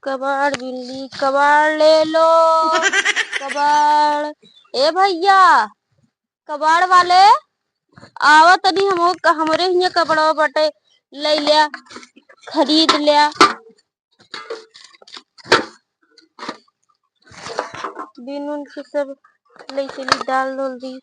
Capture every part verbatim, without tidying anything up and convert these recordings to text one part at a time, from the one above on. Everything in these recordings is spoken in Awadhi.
कबाड़ बिल्ली, कबाड़ ले लो, कबाड़। ए भैया, कबाड़ वाले, आवा तनी, हम, हमरे हियाँ कपड़वा बाटे, ले ल्या, खरीद ल्या। बिन उनके सब ले चली, डाल डोल दी।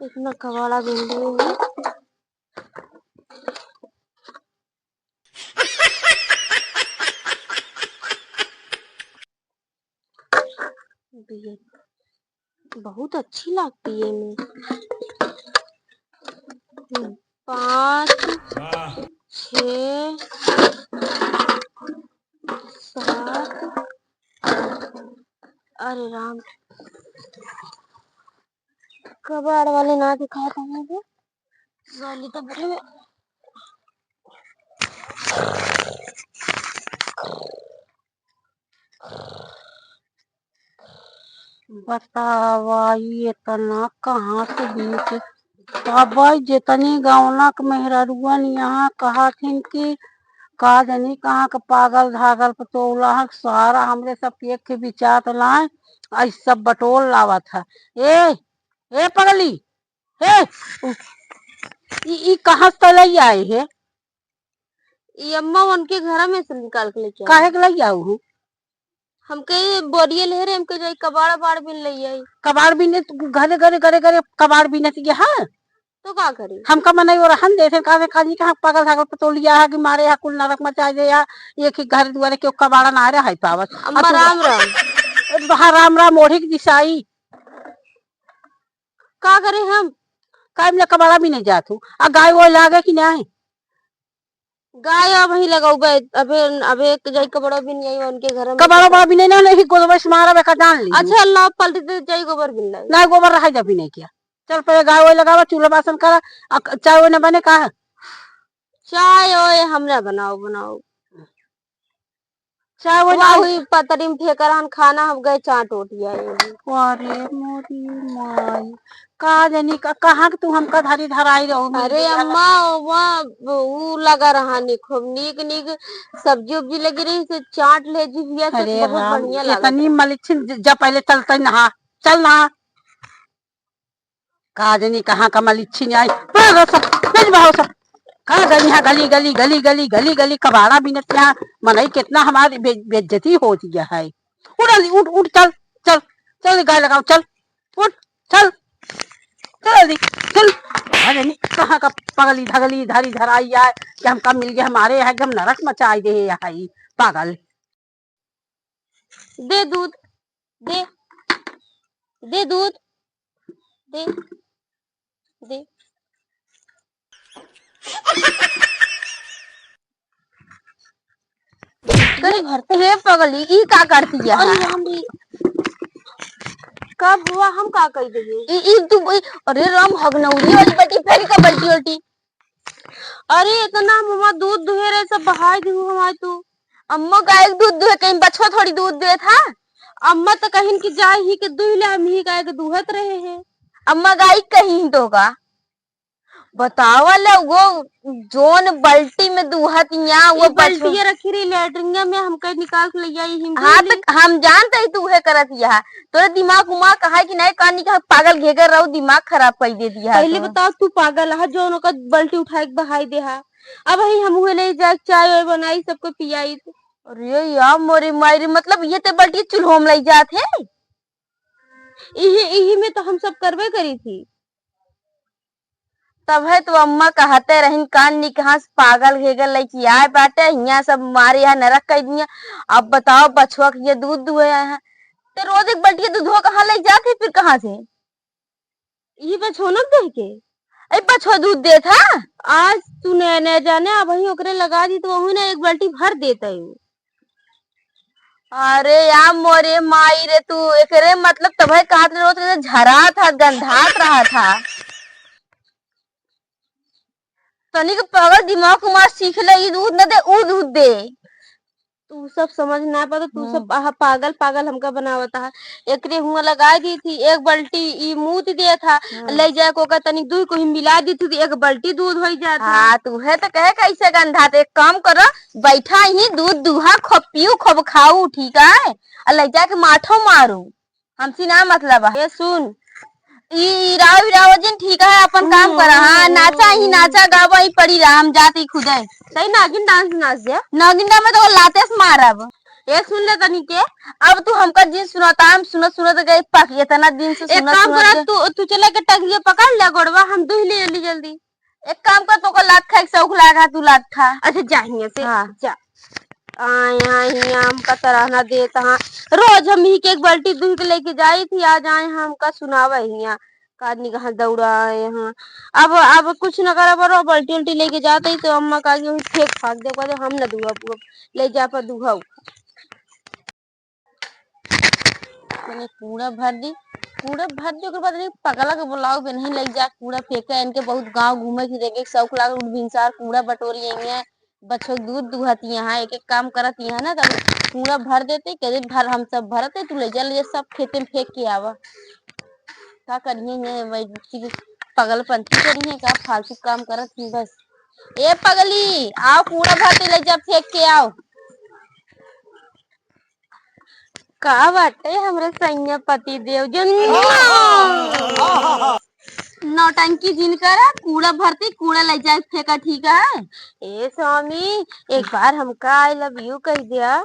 इतना कबाड़ा बिल्ली है। ये बहुत अच्छी लागती है इनमें। हम्म, पाँच, वाह। छः, सात। अरे राम, कबाड़ वाले ना दिखात हमें। साली तो बड़े बतावा, ई एतना कहाँ से बीन के? तब जेतनी गौना के मेहरारुअन यहाँ कहत हिन कि का जनी कहाँ के पागल धागल पतोला है, सारा हमरे सब के एक के बिचात लाए, आई सब बटोल लावत है। ए, ए पगली, हे, ई, ई कहाँ से लई आए हे? ई अम्मा उनके घर में से निकाल के लेके आई। काहे के लई आऊ हूँ? हमके बोरिये ले रहे, हमके जाई कबाड़ बाड़ बिन लई आई। कबाड़ बिने तू घरे, घरे, घरे, घरे कबाड़ बिनत ये, हाँ? तो का करी? हमका मनई वो रहन देथे, काहे काजी के हम पागल धागल पतोलिया है कि मारे या कुल नरक मचा दे या, एक ही घर दुआरे केहू कबाड़ा ना रहे पावत। अम्मा, आ तू राम राम। ए, हाँ, राम राम, ओढ़ी के दिसाई। का करे हम? काहे में कबाड़ा बिने जात हूँ? आ गाय वो लागे कि नहीं? गाय अब ही लगाऊ बे, अबे, अबे एक जाई कबाड़ा बिन आई उनके घर में। कबाड़ा बड़ा बिने ना, नहीं गोदबस मारा बे का जान ली। अच्छा, अल्लाह पलटी दे जाई गोबर बिन लाई। ना गोबर रहा जा बिने किया। चल पहले गाय वो लगावा, चूल्हा बासन करा, आ क-, चाय वो न बने का? चाय ओए हमरा बनाओ, बनाओ। चाय वो वाह, ना हुई पतरी में फेंकर हन खाना, हम गए चाट ओटिया ये। अरे मोरी माई, का जानी का, कहाँ के तू हमका धरी धराई रहो, अरे अम्मा, वहाँ ऊ लगा रहा नी, खूब नीक नीक सब्जी उब्जी लगी रही, से चाट ले जी भैया, से अरे बहुत राम, बढ़िया लागत इतनी रहा। मलिच्छिन ज-, जा पहले चलते नहा, चल नहा। का जनी कहाँ का मलिच्छिन आई। बड़ा सब, तेज बहाव सब। का गली यहाँ गली, गली, गली, गली, गली, गली, कबाड़ा बिनत यहाँ। मनई कितना हमारी बे-, बेइज्जती होती है। उठ अली, उठ, उठ, चल, चल, चल, गाय लगाओ, चल, उठ, चल, चल अली, चल। का जनी कहाँ का पगली धगली धरी धराई आए कि हमका मिल गया, हमारे यहाँ एकदम नरक मचाई दे है यहाँ ई पागल। दे दूध, दे, दे दूध, दे, दे। अरे, हे पगली, ई का करती है? अरे राम रे। कब हुआ, हम का कह देंगे? ई, ई तू, ई, अरे राम, हगनौरी वाली बटी, फेर का बल्टी उल्टी। अरे, इतना मम्मा दूध दुहे रहे, सब बहाई दिहू हमार तू। अम्मा गाय के दूध दुहे, कहीं बछवा थोड़ी दूध देत है। अम्मा तो कहिन कि जाए ही के दुह ले, हम ही गाय के दुहत रहे हैं। अम्मा गाय कहीं तो का बतावा ले, वो जोन बल्टी में दुहत या, वो ई बछवा बल्टिया रखी रही लैट्रिनिया में, हमके निकाल के ले आई, हम हाँ, धो ली। तो हम जानते ही तू उहे करत यहा। तोरे दिमाग उमाग कहा कि नहीं, कहानी का पागल घेगर रहो, दिमाग खराब कर दे दिया पहले तो। बताओ, तू पागल है, जो उनका बल्टी उठाए के बहाई दे हा। अब ही हम उहे ले जाए, चाय वाय बनाई, सबको पियाई तो। अरे या मोरी मायरी, मतलब ये ते बल्टी चूल्हो में ले जात है? इही, इही में तो हम सब करबे करी थी। तब है तो अम्मा कहते रहिन, कान निकहास पागल घेगल लइकी आए बाटे, हियाँ सब मारे यहाँ नरक कर दिया। अब बताओ, बछुआ के ये दूध दुहे आए हैं, ते रोज एक बाल्टी दूधवा कहाँ ले जात है फिर कहाँ से? ई बछौनक दे के? ए, बछवा दूध देत हा? आज तू न, न जाने, अबहीं ओकरे लगा दी तो वही ना एक बाल्टी भर देत है उ। अरे या मोरे माई रे, तू एकरे मतलब तबे कहत रहे, रोज रोज झरात हा, गंधात रहा था। तनिक पगल दिमाग उमाग सीख ले, ई दूध न दे, ऊ दूध दे। तू सब समझ ना पाता, तू सब हम्म। पा-, पागल पागल हमका बनावत हा। एकरे हुआ लगाई दी थी, एक बाल्टी ई मूत दिया था, हम्म। ले जाए को का तनिक दूध को ही मिला दी थी, एक बाल्टी दूध होई जात हा। हाँ, तू है तो कहे कैसे गंधा, तो एक काम करो, बैठा ही दूध दूहा, खूब पियो, खूब खाऊ, ठीक है? और ले जाके माठो मारू। हमसे ना मतलब है। ए सुन, ई, ई राव, ई राव जिन ठीक है, अपन काम करा। हाँ, नाचा ही नाचा, गावा ही पड़ी रहा, हम जात ही खुदे। सही नागिन डांस नाच जा। नागिन डांस में तो लाते से मारब। ए सुन ले तनी के, अब तू हमका जिन सुनाता, हम सुनत सुनत गए पक, इतना दिन से एक सुनत काम सुनत करा, गए। तू, तू चले के टंगिया पकड़ ले गोड़वा, हम दुह ले ली जल्दी। एक काम कर, तोका लात खाए के शौक लागा, तू लात खा। अच्छा, जा हियां से, हाँ। जा। आए हैं हियां, हमका तराहना देत हैं। रोज हम ही के एक बाल्टी दूध के लेके जाई थी, आज आए हैं, हमका सुनावे हियां। का आदमी कहाँ दौड़ा आए हैं। अब, अब कुछ न करब, और बाल्टी उल्टी लेके जात ही, तो अम्मा का आगे फेंक फाक दे, कहते, "हम न दुआ पुआ, ले जा पर दुहाऊ।" पहले कूड़ा भर दी, कूड़ा भर दी, ओकर बाद रे पगला के बुलाओ बे, नहीं लग जा कूड़ा फेंके। इनके बहुत गांव घूमे के देखे के शौक लागल, उठ भिनसार कूड़ा बटोरी आइए, बछो दूध दुहत यहाँ, एक एक काम करत यहाँ ना, तब कूड़ा भर देते, कह दे भर, हम सब भरते, तू ले जा, ले जा, सब खेते में फेंक के आवा। का करिए ये वैसी पगलपंथी करिए का, फालतू काम करत ही बस। ए पगली, आओ कूड़ा भरते, ले जा फेंक के आओ। का बाटे हमरे सैया पति देव जन। नौटंकी जिन करा, कूड़ा भरती, कूड़ा ले जाए फेंका, ठीक है? ए स्वामी, एक बार हमका I love you कह दिया।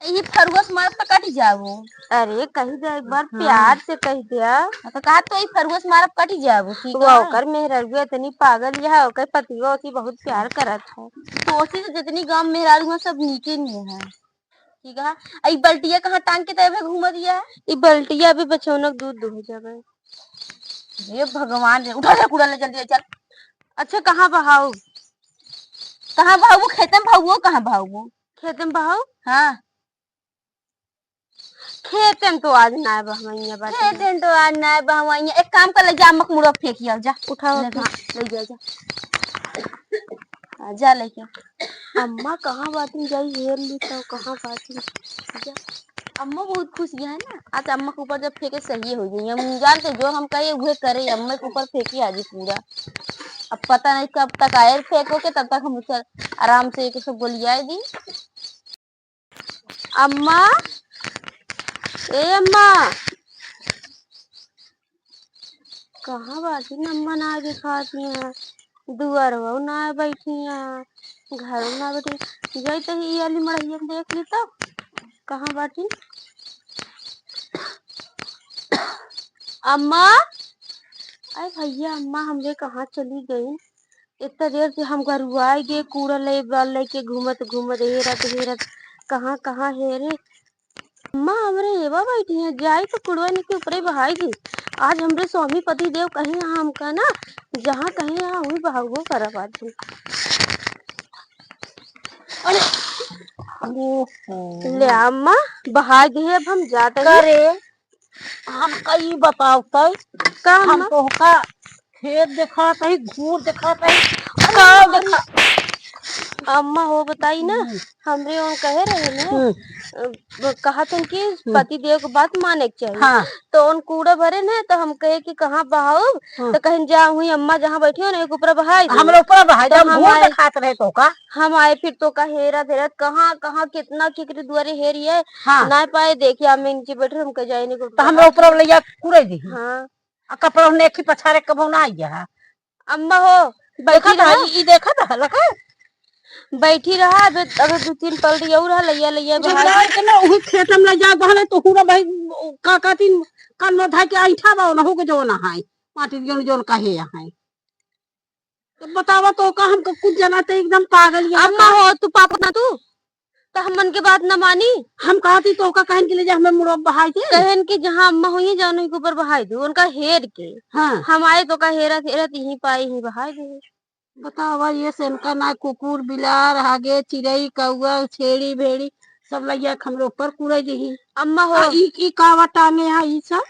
ये फरुआ से मारब त कट जाबो। अरे कह दिया, एक बार हाँ। प्यार से कह दिया। हाँ, तो कहा तो ये फरुआ से मारब कट जाबो, ठीक वो है? ओकर मेहररुआ इतनी पागल है, ओकर पतिवा ओसी बहुत प्यार करत है। तो ओसी तो जितनी गांव मेहरारू हैं, सब नीके नहीं है। ठीक है, आ ई बल्टिया कहाँ टांग के तैबे घूमत है? ई बल्टिया अभी बचौनक दूध दूह जाबे। हे भगवान रे, उठा ले, कूड़ा ले जल्दी चल। अच्छा, कहाँ बहाऊ? कहाँ बहाऊ? खेते में बहाऊ, कहाँ बहाऊ? खेते में बहाऊ? हाँ। खेते में तो आज ना बहवैया बाटे। खेते में तो आज ना बहवैया। एक काम कर, ले जा, अम्मा के मुड़वा फेंक आओ, जा। उठाओ ले अपना। जा, ले जा, जा। आ, जा लेके। अम्मा कहाँ बाटिन, जाई हेर ली तो कहाँ बाटिन। जा। अम्मा बहुत खुश है ना, आज अम्मा के ऊपर जब फेंके सही हो जाई। हम जानते जो हम कहे उहे करे, अम्मा के ऊपर फेंके आज कूड़ा। अब पता नहीं कब तक आए फेंको के, तब तक हम उसे आराम से एक सब गोलियाए दी। अम्मा, ए अम्मा, कहाँ बाटिन अम्मा? ना दिखात हियाँ, दुआरवा ना बैठी हियाँ, घर ना बैठी। जाई तो ई वाली मड़हिया में देख ली तो, कहाँ बाटिन? अम्मा, अरे भैया, अम्मा हमरे कहाँ चली गई? इतना देर से हम घरुआए गए, कूड़ा ले बाल लेके घूमत घूमत हेरत हेरत कहाँ कहाँ हेरे। अम्मा हमरे एवा बैठी हैं, जाई तो कुड़वा इनके ऊपरे बहाई दी। आज हमरे स्वामी पति देव कहीं यहाँ हमका ना, जहाँ कहीं यहाँ हुई बहाउओ करब आज हम। अरे ओहो। ले अम्मा, बहाई दी, अब हम जाते हैं। करे, हमका ई बताओ तै, का हम अम्मा? तोहका खेत देखात हई, घूर देखात हई, अरे का अम्मा, देखा? अम्मा हो बताई ना, हम्म। हमरे उन कहे रहे ना, हम्म। अ, कहत हन कि हम्म। पति देव के बात माने के चाहिए। हाँ। तो उन कूड़ा भरे ना, तो हम कहे कि कहाँ बहाऊ? हाँ। तो कहें जा हुई अम्मा जहाँ बैठी हो ना, एक ऊपर बहाई दे। हमरे ऊपर बहाई तो दे, हम घूर आए, देखात रहे तोहका। हम आए फिर तोहका हेरत हेरत कहाँ कहाँ कितना केकरे दुआरे हेरिए, हाँ। ना पाए, देखिए हम नीचे बैठे, हमके जाए नहीं तो हमरे ऊपर लैया कुड़े दी। हाँ। आ कपड़ा नेखी पछारे कबो ना आइया। अम्मा हो, बैठी देखत रहा। ई, ई देखत रहा लगा। बैठी रहा, अबे, अबे दू तीन पलड़ी और रहा, लैया, लैया बहाई। जब के ना उही खेत में ले जा, बहने तो हुरा भाई, का कहतीन, कन्नो धाई के ऐंठा बा, ओनहु के जौन है, माटी जौन, जौन कहे है। तो बतावा तो का, हमको कुछ जना तो एकदम पागल ये अम्मा का? हो, तू पाप ना तू। हम मन के बात न मानी। हम कहत ही तो ओका कहन के ले जा, हमें मुड़वा बहाई दे। कहन कि जहाँ अम्मा हुई, जान हुई के ऊपर बहाई दे, उनका हेर के। हाँ। हम आए तो का हेरत, हेरत यहीं पाए, यहीं बहाई दे। बतावा, ये सेनका ना कुकुर, बिलार, हागे, चिरई, कौआ, छेड़ी, भेड़ी, सब लइया के हमरे ऊपर कूड़े दिही। अम्मा हो। आ, ई, ई कावा टांगे हा, ई सब?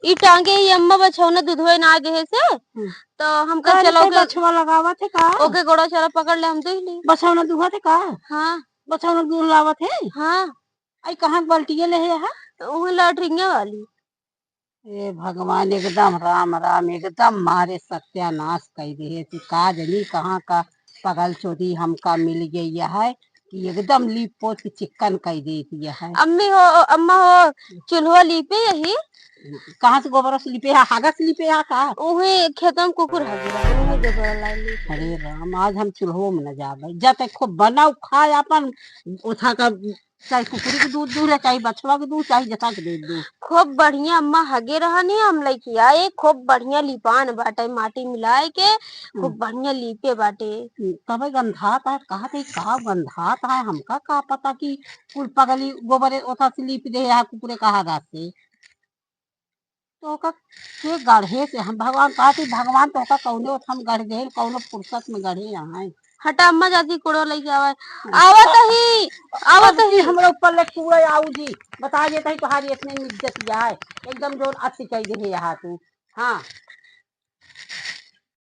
ई टांगे ही अम्मा बछौना दुधवे ना आगे है से। हम्म। तो हम कह काहे चलो नहीं के बछवा लगावत है का? ओके गोड़ा चला पकड़ ले, हम दुह ली। बछौना दुहत है का? हाँ। बछौना दूध लावत है? हाँ। आई कहाँ के बाल्टिया ले है यहाँ? वही लैट्रिन वाली। ए भगवान, एकदम राम राम, एकदम मारे सत्यानाश कई दिहे। तू का जनी कहाँ का पगल चोदी हमका मिल गई है कि एकदम लीप पोत के चिक्कन कई देती है। अम्मी हो, अम्मा हो, चूल्हा लीपे यही। कहाँ से गोबर से लीपे है? हागस लीपे है का? उहे खेतम कुकुर हगे रहा, उहे गोबर ला लीपे। अरे राम, आज हम चूल्हो में न जाबे। जा ते खूब बनाओ, खाए अपन, उठा का चाहे कुकुरी के दूध दूह, चाहे बछवा के दूह, चाहे जता के दूध दूह। खूब बढ़िया अम्मा हगे रहनी, हम लइके आए, खूब बढ़िया लिपान बाटे, माटी मिलाए के, खूब हम्म। बढ़िया लीपे बाटे। हम्म, तबे गंधात है, कहत है, "का गंधात है?" हमका का पता कि कुल पगली गोबरे ओथा से लीप दे, यहाँ कुकुरे कहा गात से। तो ओका के गढ़े से हम भगवान कहत ही, भगवान तो ओका कौनो हम गढ़ देहन, कौनो फुर्सत में गढ़े यहाँ। हटा अम्मा, जाती कोड़ो लइके आवे। हम्म। आवत ही, आवत अब ही। हमरा ऊपर ले कूड़े आऊ जी, बता देत ही तोहारी इतने इज्जत जाए, एकदम जोर अति कह दे है यहाँ तू। हाँ,